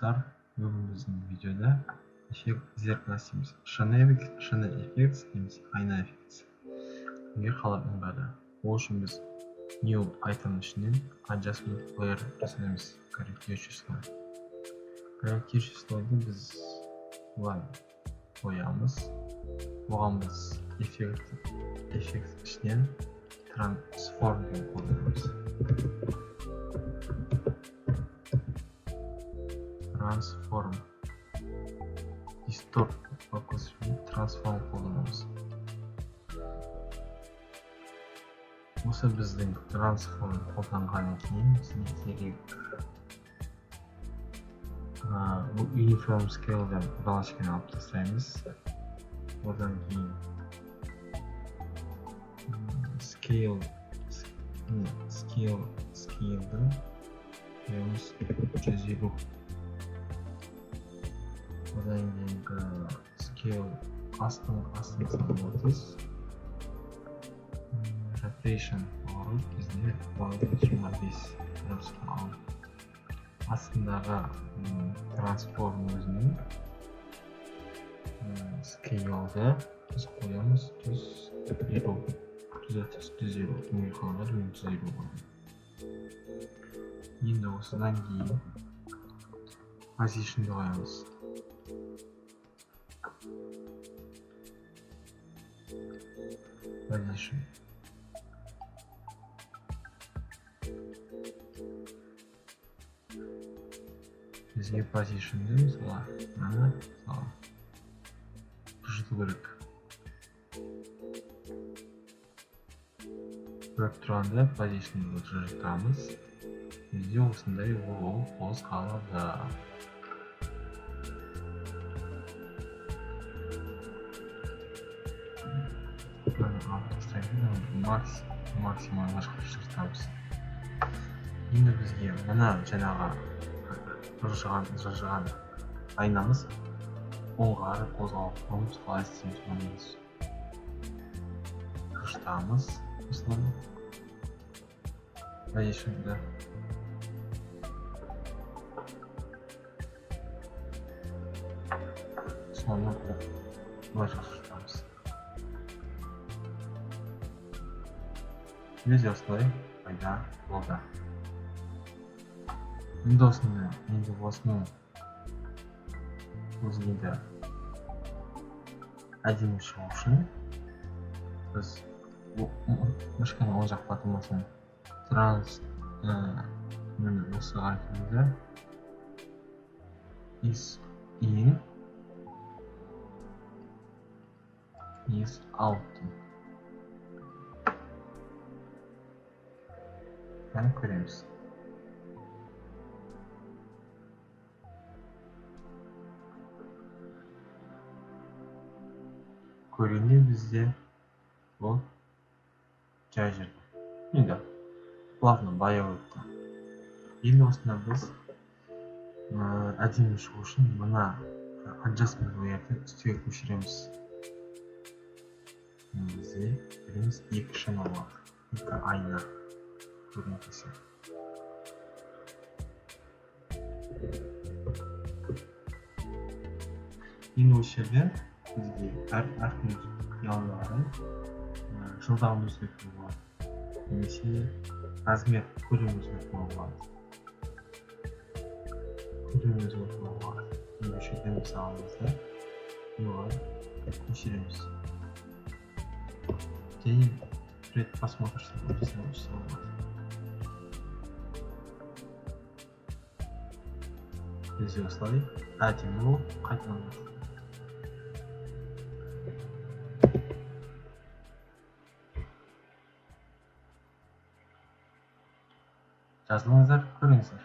Достар, бүгін біздің видеода эффект зеркало істейміз. Шыны эффект немесе айна эффектісі. Кімге қалай ыңғайлы. Ол үшін біз new item ішінен adjustment layer жасаймыз. Корректирующий слой. Корректирующий слойды біз былай қоямыз. Оған біз эффект ішінен transform деген қолданамыз. Transform, distort transform қолданамыз. Осы біздің transform қолданғаннан кейін бізге керек бұл uniform scale-дан галочканы алып тастаймыз. Одан кейін scale'ды қоямыз 150. Одан кейінгі scale астыңғы саны 30. Rotation поворот бізде болады 25 градусқа алып. Астындағы transform өзінің scale'ды біз қоямыз 150. 130, 150. Кімге қалай, мен 150 қойдым. Енді осыдан кейін position'ды қоямыз. Position. Бізге position'ды мысалы мынаны мысалы жылжыту керек. Көріп тұрғанда position'ды жылжытамыз. Бізде осындай ол қозғалады. Мынаны алып тастаймыз, максимально жылжытамыз. Енді бізге мына жаңағы жылжыған айнамыз оңға қарай қозғалып, оны біз қалай істейміз? Оны біз жылжытамыз осылай position'ды. Соны былай жылжытамыз. Бізде осылай пайда болды. Енді осының өзі енді әдемі шығу үшін біз мышканың оң жақ батырмасын міне осыған келді. Ease in, ease out. Яғни көреміз. Көргенде бізде бұл жай жүрді. Енді плавно баяу өтті. Енді осында біз әдемі шығу үшін мына adjustment layer'ді үстіге көшіреміз. Бізде көреміз екі шыны болады, екі айна көрген кезде. Енді осы жерде бізге әркім қиялына қарай жылдамын өзгертуге болады немесе размер көлемін өзгертуге болады. Көлемін өзгертуге болады. Енді осы жерде мысалы былай көшіреміз. Және предпросмотр жасауға болады. Бізде осылай әдемі болып қайталанады. Жазылыңыздар, көріңіздер.